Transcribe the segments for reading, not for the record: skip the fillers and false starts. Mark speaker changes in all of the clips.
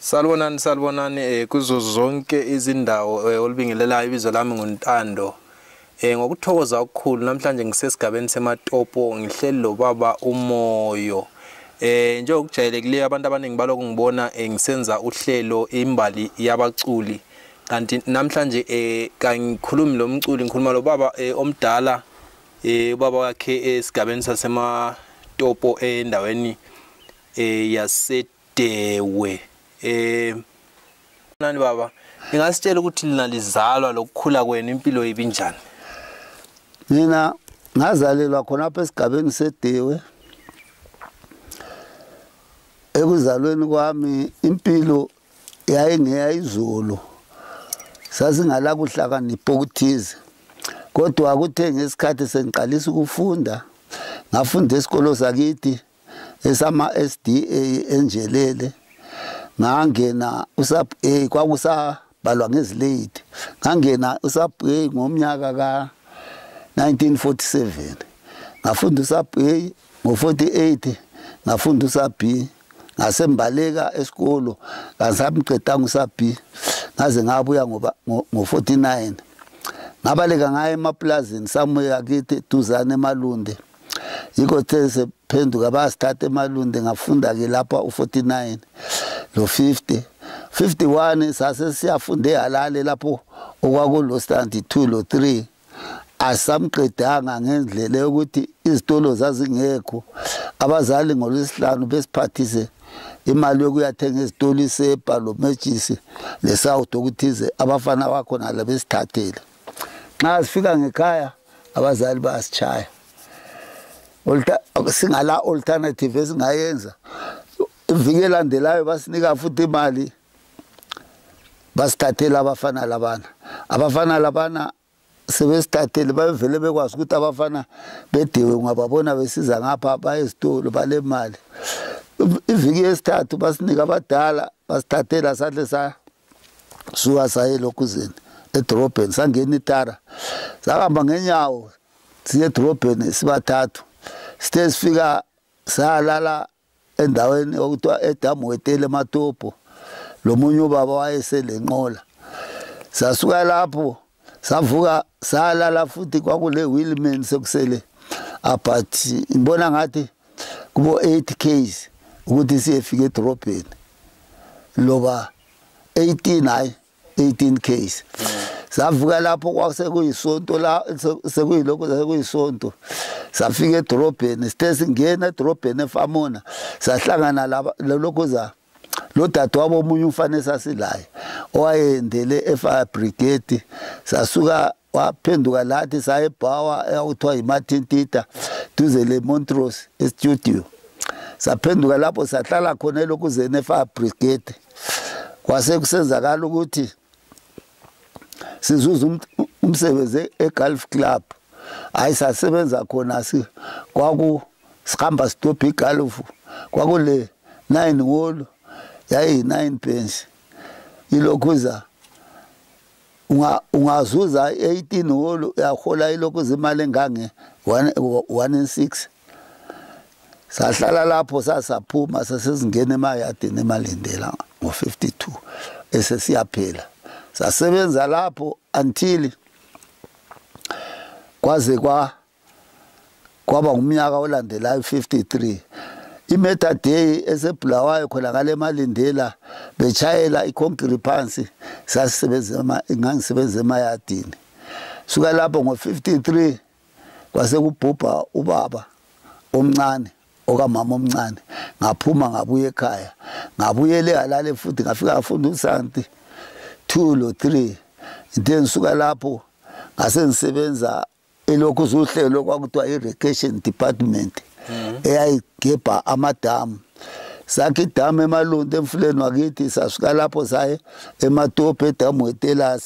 Speaker 1: Salibonani kuzo zonke izindawo olibingelelayo ibizo lami nguNtando. Ngokuthokoza okukhulu namhlanje ngisesigabeni seMatopo ngihleli lo baba uMoyo. Njengokujayelekileyo abantu abaningi baloko ngibona ngisenza uhlelo imbali yabaculi. Kanti namhlanje kangikhulumi lo mculi ngikhuluma lo baba omdala ubaba wakhe esigabeni saseMatopo endaweni yaseDewe. Nani baba ngingasitshela ukuthi lina lizalwa lokukhula kwenu impilo ibinjani?
Speaker 2: Mina ngazalelwa khona apha esigabeni seDewe. Ekuzalweni kwami impilo yayingeyizulu. Sasingala kuhlakanipha okuthize. Kodwa kuthe ngesikhathi sengiqalisa ukufunda, ngafunda esikolo sakithi esama SDA Enjelele. Ngangena usap kwakusabalwa ngezilate. Ngangena usap ngomnyaka ka 1947. Ngafunda usap ngo48, ngafunda usap ngasembaleka esikolo, ngasamqedanga usap ngaze ngabuya ngo49. Ngabaleka ngaye emaplazini somewhere akithi duzane eMalunde. Yiko these phenduka basithatha eMalunde ngafunda ke lapha u49 lo 50 51 sase siyafunda eHalale lapho okwakulo stand 2 lo 3 asamqedanga ngendlela yokuthi izitolo zazingekho. Abazali ngolwesihlanu besiphathise imali yokuyathenga izitolo isepa lo matches leSouth okuthize abafana bakhona la besithathele. Nxa sifika ngekhaya abazali bayasichaya. Singala alternative esingayenza. Iviki elandelayo basinika futhi imali basithathela abafana labana. Abafana labana sebesithathele bavele bekwazi ukuthi abafana beDewe ngababona besiza ngapha bayesitolo bale mali. Iviki yesithathu basinika abadala basithathela sahle sa suka saye lokuzeni edrobheni sangena itara. Sahamba ngenyawo siye edrobheni sibathathu. Sifika salala endaweni okuthiwa eDamwetele MATOPO. Lo munye ubaba wayeselenqola. Sasuka lapho savuka salala futhi kwakule Willman sekusele but ngibona ngathi kubo 8 Ks ukuthi siyefika edrobheni loba 18 hayi 18 Ks. Savuka lapho kwasekuyisonto la sekuyiloko sekuyisonto. Safika edrobheni sithe singena edrobheni eFamona sahlangana lokhoza lo dadwabo omunye umfana esasilaye owayendele eFire Brigade. Sasuka waphenduka lathi sayebhawa ekuthiwa iMartin Tita duze le Montrose estudio. Saphenduka lapho sahlala khona lokuzeni eFire Brigade. Kwase kusenzakala ukuthi sizuza umsebenzi eGolf Club. Ayisasebenza khona kwaku sikhamba stop igolf kwakule 9 hole yayi 9 pence. Ilokhuza ungazuza 18 hole yahola ilokhuza imali engange 1.6. Sahlala lapho sasaphuma sasezingena emayadini emalindela ngo52 esesiyaphela. Sasebenza lapho until kwaze kwaba umnyaka olandelayo 53. Imeta day esebulawayo khona ngale malindela bechayela iconcrete phansi sasisebenza ngangisebenza emayadini. Suka lapho ngo53 kwase kubhubha ubaba omncane okamama omncane. Ngaphuma ngabuye ekhaya. Ngabuyele eHalale futhi ngafika ngafunda uSanti 2 lo 3. Then suka lapho ngase ngisebenza elokhu uhlelo kwakuthiwa irrigation department. Eyayigebha amadamu. Sakhe idamu eMalunde emfuleni wakithi sasuka lapho saye eMatopo eDamwetela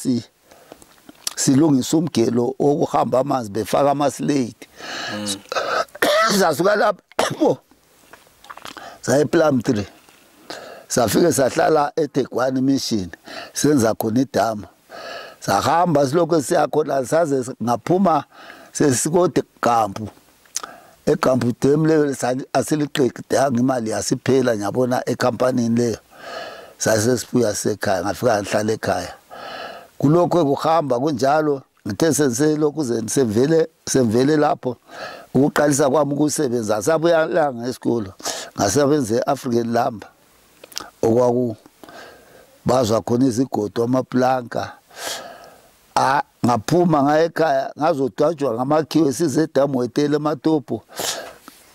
Speaker 2: silungisa umgelo okuhamba amanzi befaka amaslate. Sasuka lapho saye Plumtree. Safike sahlala eThekwani mission senza khona idamu. Sahamba siloko siyakhona saze ngaphuma sesikode kampu. Ekampu temle asiliqeqeda imali yasiphela ngiyabona ecompany leyo. sasesibuya sekhaya ngafika ngihlala ekhaya kulokho kuhamba kunjalo ngithe senselokuzeni sevele lapho ukuqalisa kwami ukusebenza sabuya la ngesikolo ngasebenza eAfrican Lumber okwaku bazwa khona izigodo amaplanka ngaphuma ngaya ekhaya ngazodwajwa ngamakhiwe size Damu wetele MATOPO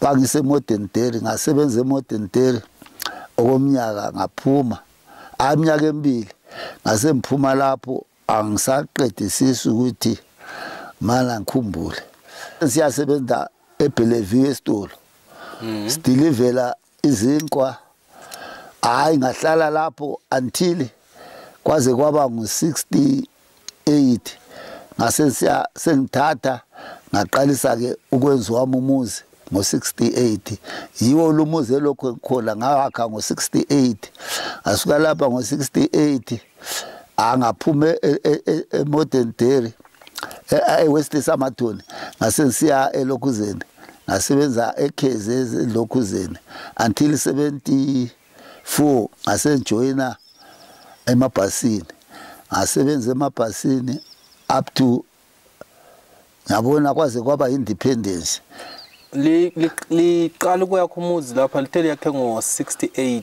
Speaker 2: bangise Modern Dairy ngasebenza eModern Dairy okomnyaka ngaphuma iminyaka emibili ngase ngiphuma lapho angisaqedisisi ukuthi mala ngikhumbule siyasebenza eBellevue esitolo sidilivela izinkwa ngahlala lapho until kwaze kwaba ngu68 ngase sengithatha ngaqalisa ke ukwenza wami umuzi ngo68 yiwo lumuzi elokho ngikhona ngakha ngo68 asuka lapha ngo68 angaphume eModern Dairy eWest Samathoni ngase siya eLokuzeni ngasebenza eKhezezi eLokuzeni until 74 ngase joina emabhasini ngasebenza emabhasini up to ngabona kwaze kwaba independence
Speaker 1: liqala ukuyakho umuzi lapha lithe yakhe ngo68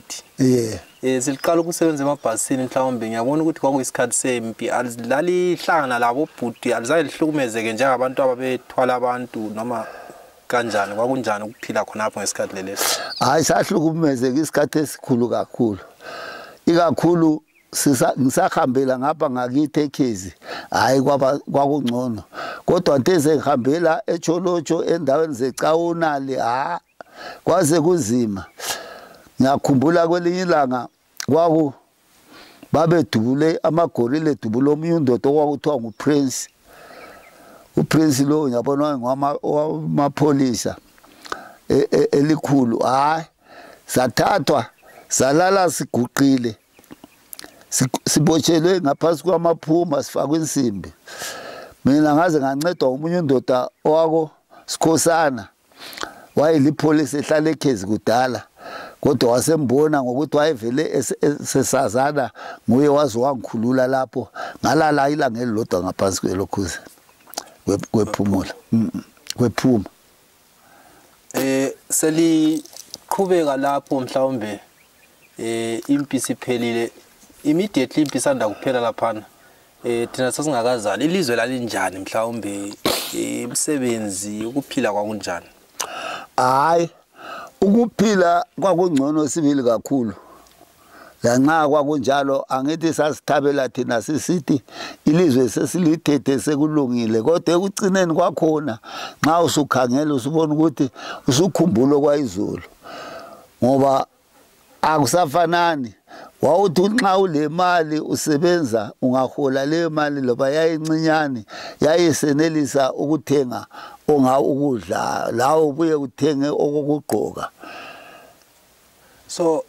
Speaker 1: siliqala ukusebenza emabhasini mhlawumbe ngiyabona ukuthi kwakuyisikhathi sempi alalihlangana labo bhuti alizange lihlukumezeke njengabantu ababethwala abantu noma kanjani kwakunjani ukuphila khonapho ngesikhathi leleso
Speaker 2: sahlukumezeke isikhathi esikhulu kakhulu ikakhulu ngisahambela ngapha ngakithi eKhezi kwakungcono kodwa nteze ngihambela eCholocho endaweni zeCawunali kwaze kuzima ngiyakhumbula kwelinye ilanga babedubule amagorile edubule omunye indoda okwakuthiwa nguPrince uPrince lo ngiyabona ngwamapolisa elikhulu sathathwa salala siguqile sibotshelwe ngaphansi kwamaphuma sifakwe insimbi mina ngaze ngancedwa umunye indoda owako Sikhosana wayelipolisi ehlala eKhezi kudala kodwa wasembona ngokuthi wayevele sesazana nguye wazi wangikhulula lapho ngalala ilanga elilodwa ngaphansi kweLokhuzi kwephumula kwephuma
Speaker 1: seliqhubeka lapho mhlawumbe impi siphelile immediately impi sanda kuphela laphana thina sasingakazali ilizwe lalinjani mhlawumbe imisebenzi ukuphila kwakunjani
Speaker 2: ukuphila kwakungcono sibili kakhulu lanxa kwakunjalo angithi sasithabela thina sisithi ilizwe sesilithethe sekulungile kodwa ekucineni kwakhona nxa usukhangela usubona ukuthi usukhumbula kwayizolo ngoba akusafanani wawuthi nxa ule mali usebenza ungahola le mali loba yayincinyane yayisenelisa ukuthenga ukudla lawo ubuye uthenge okugqoka
Speaker 1: so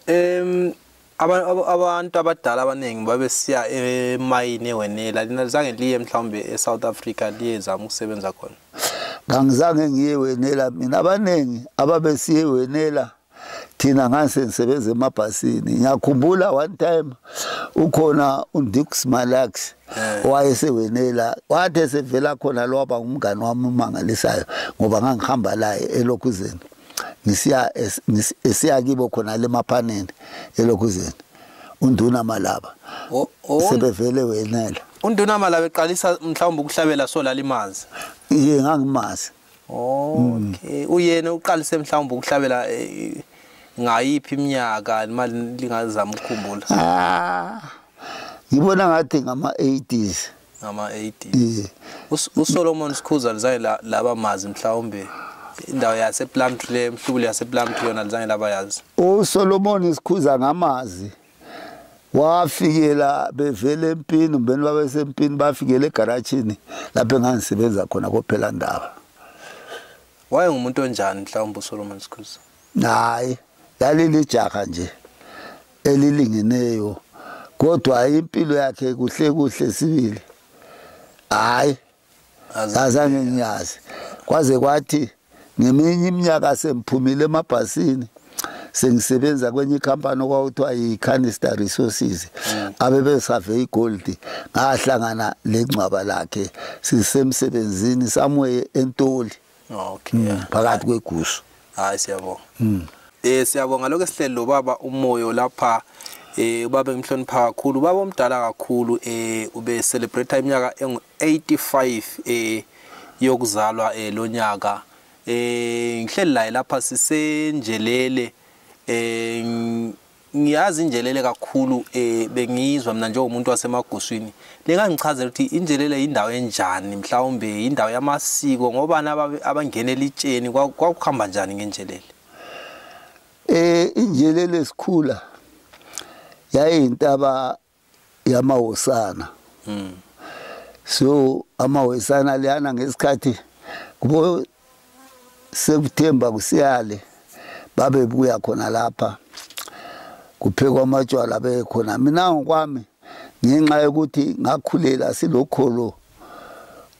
Speaker 1: abantu abadala abaningi babesiya emayini ewenela linazange liye mhlawumbe eSouth Africa liyezama ukusebenza khona
Speaker 2: ngangizange ngiye wenela mina abaningi ababesiye wenela thina ngase ngisebenza emabhasini ngiyakhumbula one time ukhona uDix Malax wayesewenela wathe sevela khona lo waba umngani wami umangalisayo ngoba ngangihamba la eLokuzeni ngisiya kibo khona lemaphaneni eLokuzeni unduna malaba sebevele wenela
Speaker 1: unduna malaba eqalisa mhlawumbe ukuhlabela sola limazi
Speaker 2: ngangimazi
Speaker 1: okay uyena uqalise mhlawumbe ukuhlabela ngayiphi iminyaka imali lingazama ukukhumbula
Speaker 2: ngibona ngathi ngama-80s
Speaker 1: uSolomon Sikhuza lizange laba mazi mhlawumbe indawo yasePlumtree mhlubulo yasePlumtree yona lizange laba yazi
Speaker 2: uSolomon Sikhuza ngamazi wafikela bevele empini umbeni babesempini bafikela egaragini lapho engangisebenza khona kophela ndaba
Speaker 1: wayengumuntu onjani mhlawumbe uSolomon Sikhuza
Speaker 2: hayi yalilijaha nje elilingeneyo kodwa impilo yakhe kuhle sibili hayi azange ngiyazi kwaze kwathi ngeminye iminyaka semphumile emabhasini sengisebenza kwenye ikhampani okwakuthiwa yiCanister Resources abebe survey gold ngahlangana lencwaba lakhe sisemsebenzini somewhere eNtoli
Speaker 1: okay
Speaker 2: phakathi kwegusu
Speaker 1: hayi siyabonga siyabonga lokho esihlelo baba umoyo lapha ubaba ngimhlonipha kakhulu baba omdala kakhulu ube celebrate iminyaka engu85 yokuzalwa lo nyaka ngihleli la lapha sisenjelele ngiyazi injelele kakhulu bengizwa mina njengomuntu wasemaguswini lengangichazela ukuthi injelele indawo enjani mhlawumbe indawo yamasiko ngoba abangena elitsheni kwakuhamba njani ngenjelele
Speaker 2: injelele sikhula yayintaba yamawosana so amawosana liyana ngesikhathi kubo September kusiyale babebuya khona lapha kuphekwa amatshwala bekhona mina ngokwami ngenxa yokuthi ngakhulela silokholo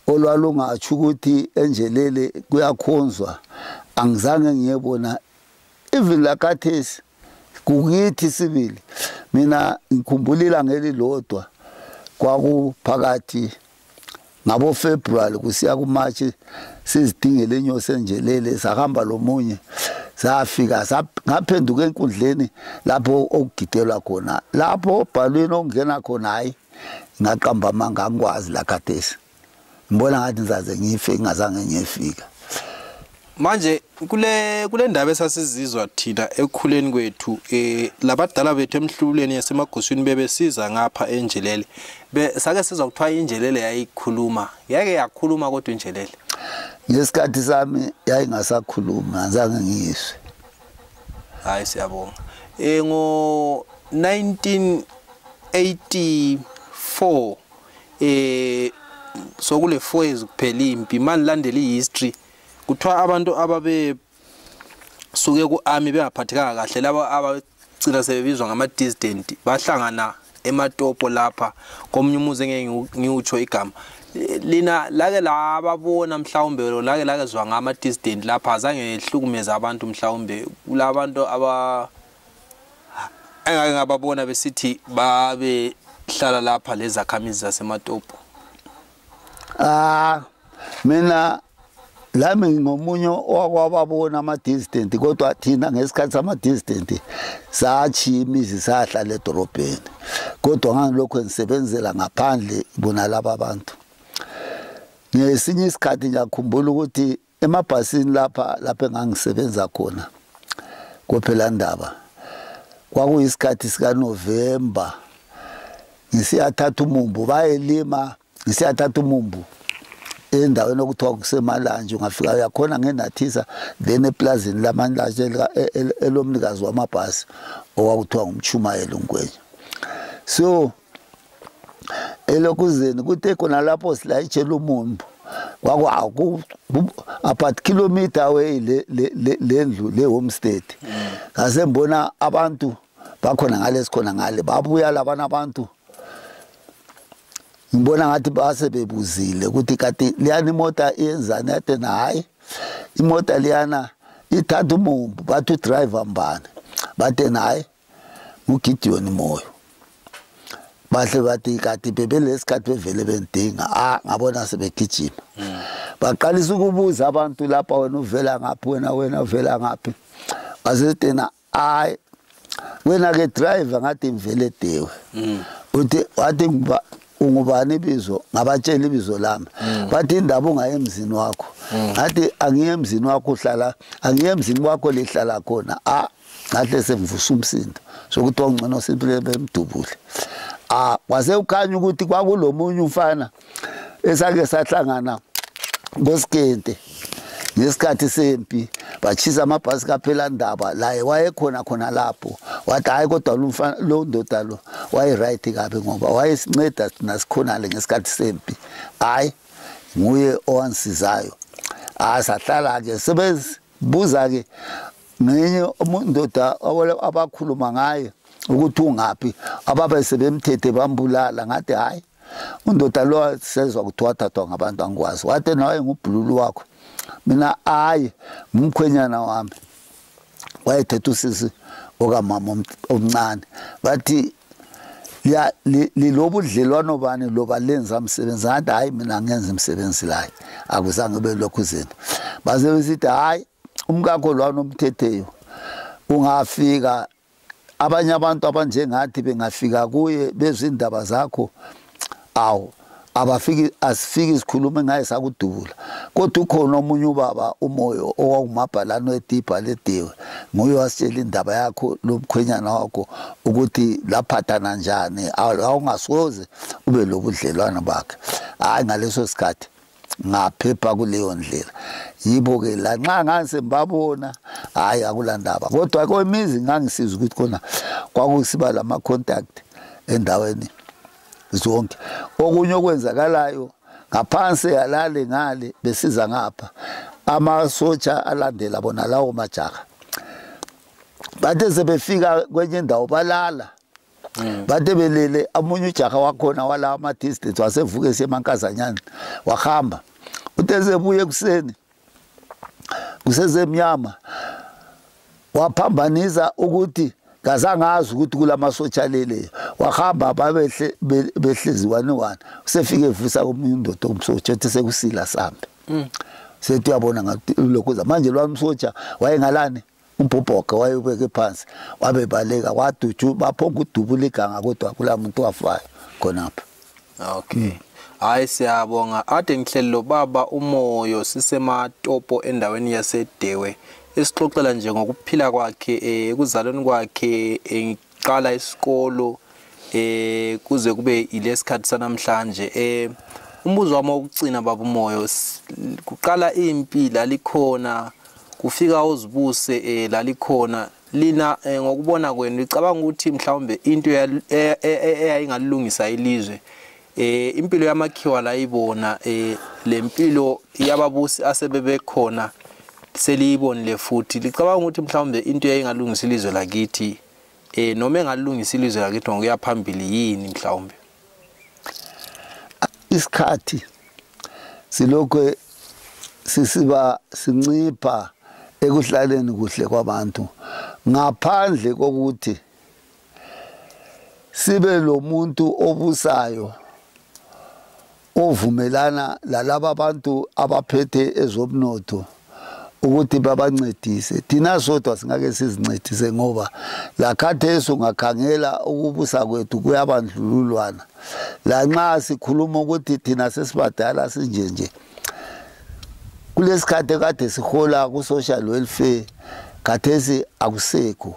Speaker 2: olwalungatsho ukuthi enjelele kuyakhonzwa angizange ngiyebona even lakathesi kukithi sibili mina ngikhumbulila ngelilodwa kwakuphakathi ngabo February kusiya ku March sizidingele inyosi enjelele sahamba lomunye safika ngaphenduka enkundleni lapho okugidelwa khona lapho bhalweni ongena khona hayi ngaqamba manga ngikwazi la khathesi ngibona ngathi ngizaze ngife ngazange ngiyefika
Speaker 1: manje kule ndaba esasizizwa thina ekukhuleni kwethu labadala bethu emhlulweni yasemaguswini bebesiza ngapha enjelele sake sizwa kuthiwa injelele yayikhuluma yake yakhuluma kodwa injelele
Speaker 2: ngesikhathi sami yayingasakhuluma ngazange ngiyiswe
Speaker 1: hayi siyabonga ngo 1984 so kule 4 years kuphela impi manje landela ihistory kuthiwa abantu ababe suke ku-army bengaphathekanga kahle labo abagcina sebebizwa ngama-dissident bahlangana eMatopo lapha komunye umuzi engeke ngiwutsho igama lina lake lababona mhlawumbe lake zwa ngama-dissident lapha azange ehlukumeza abantu mhlawumbe kulabantu engake ngababona besithi babe hlala lapha lesakhamuzi zaseMatopo
Speaker 2: mina lami ngomunye okwababona ama-dissident kodwa thina ngesikhathi sama-dissident sachi imizi sahlala edorobheni kodwa ngangilokho ngisebenzela ngaphandle bona laba abantu ngesinye isikhathi ngiyakhumbula ukuthi emabhasini lapha engangisebenza khona kophela ndaba kwakuyisikhathi sikaNovember ngisiyathatha umumbu bayelima ngisiyathatha umumbu endaweni okuthiwa kusemalanje ungafika uyakhona ngenathisa then eplazini lamanlaje elomnikazi wamabhasi owakuthiwa ngumchumayela uNgwenya so elokuzeni kuthe khona lapho silayitshela umumbu kwaku about kilometer away lendlu le homestead ngasembona abantu bakhona ngale sikhona ngale babuya labana abantu ngibona ngathi base bebuzile ukuthi kati liyana imota iyenzani ade hayi imota liyana ithatha umumbu bathi driver mbani bathe hayi uGideon Moyo bahle bathi kati bebelesikhathi bevele bendinga ngabona sebegijima baqalisa ukubuza abantu lapha wena uvela ngaphi wena uvela ngaphi wasethena hayi wena ke driver ngathi ngivele Dewe uthi wathi ungubani ibizo ngabatshela ibizo lami bathi indaba ungaye emzini wakho ngathi angiye emzini wakho uhlala angiye emzini wakho lihlala khona ngahle semvusa umsindo sokuthi ongcono simpile bemdubule wase ukhanya ukuthi kwakulomunye umfana esake sahlangana ngosikente ngesikhathi sempi bachisa amabhasi kaphela ndaba la wayekhona lapho wathi hayi kodwa lo ndoda lo waye right kabe ngoba wayesinceda nasikhonale ngesikhathi sempi hayi nguye owansizayo sahlala ke sebezibuza ke ngenye umundoda abakhuluma ngaye ukuthi ungaphi ababe sebemthethe bambulala ngathi hayi undoda lo sezwa ukuthi wathathwa ngabantu angikwazi wathi nawe ngubhululu wakho mina hayi umkhwenyana wami wayethethe usisi okamama omncane bathi ya lilobudlelwano bani loba lenza umsebenzi ngathi hayi mina ngenza umsebenzi la akuzange belokhu izinto baze besithi hayi umkakho lwana omthetheyo ungafika abanye abantu abanjengathi bengafika kuye bezindaba zakho awu abafiki asifiki isikhuluma ngaye sakudubula kodwa ukhona omunye ubaba umoyo owawumabhalano edibha leDewe nguye wasitshela indaba yakho lomkhwenyana wakho ukuthi laphathana njani awungasoze ube lobudlelwana bakhe hayi ngaleso sikhathi ngaphepha kuleyo ndlela yibo ke la nxa ngase mbabona hayi akulandaba kodwa kwemizi ngangisiza ukuthi khona kwakusiba lama contact endaweni zonke okunye okwenzakalayo ngaphansi yalale ngale besiza ngapha amasotsha alandela bona lawo majaha bathe sebefika kwenye indawo balala bathe belele amunye ujaha wakhona wala ama distance wasevuka esemankazanyana wahamba utezebuye kuseni kusezemnyama waphambanisa ukuthi kazangazi ukuthi kulamasotsha lele wahamba babehle behlezi wani usefike evusa komunye indoda omsotsha ethi sekusila sambe sethi uyabona ngathi lokho manje lwamsotsha wayengalani umbhobhoka wayebeke phansi wabebaleka waduju baphonga udubula iganga kodwa kula muntu wafayo khonapha.
Speaker 1: Okay. Hayi siyabonga ade ngihlelo baba umoyo siseMatopo endaweni yaseDewe esixoxela nje ngokuphila kwakhe ekuzalweni kwakhe eqala isikolo kuze kube ilesikhathi sanamhlanje umbuzo wami wokucina baba umoyo kuqala impilo alikhona kufika uzibuse lalikhona lina ngokubona kwenu licabanga ukuthi mhlawumbe into eyayingalungisa ilizwe impilo yamakhiwa la ibona lempilo yababusi asebebe khona seliyibonile futhi licabanga ukuthi mhlawumbe into eyayingalungisa ilizwe lakithi noma engalungisa ilizwe lakithi ngokuya phambili yini mhlawumbe
Speaker 2: isikhathi silokho sisiba sincipha ekuhlaleni kuhle kwabantu ngaphandle kokuthi sibe lo muntu obusayo ovumelana lalabo abantu abaphethe ezobunotho ukuthi babancedise thina sodwa singake sizincedise ngoba la khathesi ungakhangela ukubusa kwethu kuyabandlululwana la nxa sikhuluma ukuthi thina sesibadala sinjenje kulesikhathi kade sihola ku social welfare khathesi akusekho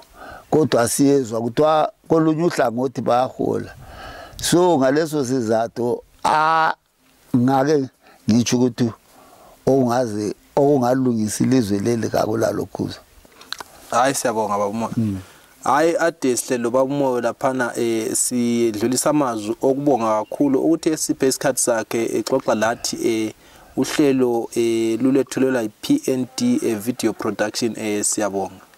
Speaker 2: kodwa siyezwa kuthiwa kolunye uhlangothi bayahola so ngaleso sizathu ngake ngitsho ukuthi ongaze okungalungisa ilizwe leli kakulalo kuzo.
Speaker 1: Hayi siyabonga baba umoyo. Hayi ade sihlelo baba umoyo laphana sidlulisa amazwi okubonga kakhulu ukuthi esiphe isikhathi sakhe exoxa lathi uhlelo lulethulelwa iPND video production siyabonga.